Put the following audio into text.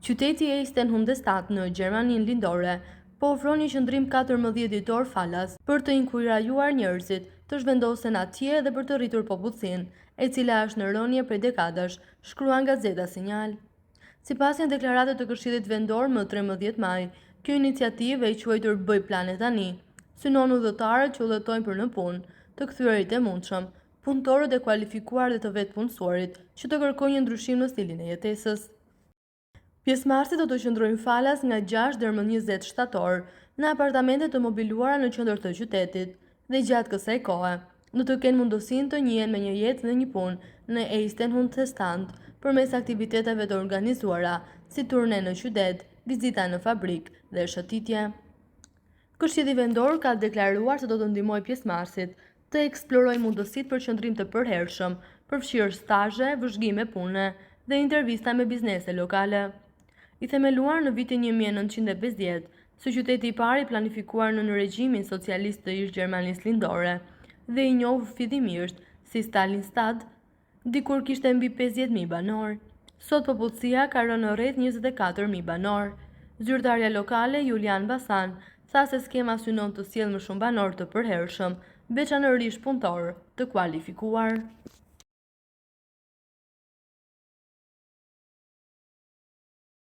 Qyteti Eisenhüttenstadt në Gjermaninë Lindore po ofron një qëndrim 14 ditor falas për të inkurajuar njerëzit të zhvendosen atje dhe për të rritur popullsinë, e cila është në rënie prej dekadash, shkruan Gazeta Sinjal. Sipas një deklarate të Këshillit Vendor më 13 maj, kjo iniciativë e quajtur Bëj plane tani, synon udhëtarët që udhëtojnë për në punë, të kthyerit e mundshëm, punëtorët e kualifikuar dhe të vetëpunësuarit që të kërkojnë një ndryshim në stilin e jetesës. Pjesëmarrësit do të qëndrojnë falas nga 6 deri më 20 shtator në apartamente të mobiluara në qendër të qytetit dhe gjatë kësaj kohe do të kenë mundësinë të njihen me një jetë dhe një punë në Eisenhüttenstadt përmes aktiviteteve të organizuara si turne në qytet, vizita në fabrikë dhe shëtitje. Këshilli Vendor ka deklaruar se do të ndihmojë pjesëmarrësit të eksplorojnë mundësitë për qëndrim të përhershëm, përfshirë stazhe, vëzhgime pune dhe intervista me biznese lokale. I themeluar në vitin 1950, si qyteti i parë i planifikuar nën regjimin socialist të ish Gjermanisë Lindore dhe i njohur fillimisht si Stalinstadt, dikur kishte mbi 50.000 banorë. Sot popullsia ka rënë në rreth 24.000 banorë. Zyrtarja lokale Julian Basan tha se skema synon të sjellë më shumë banorë të përhershëm, veçanërisht punëtorë të kualifikuar.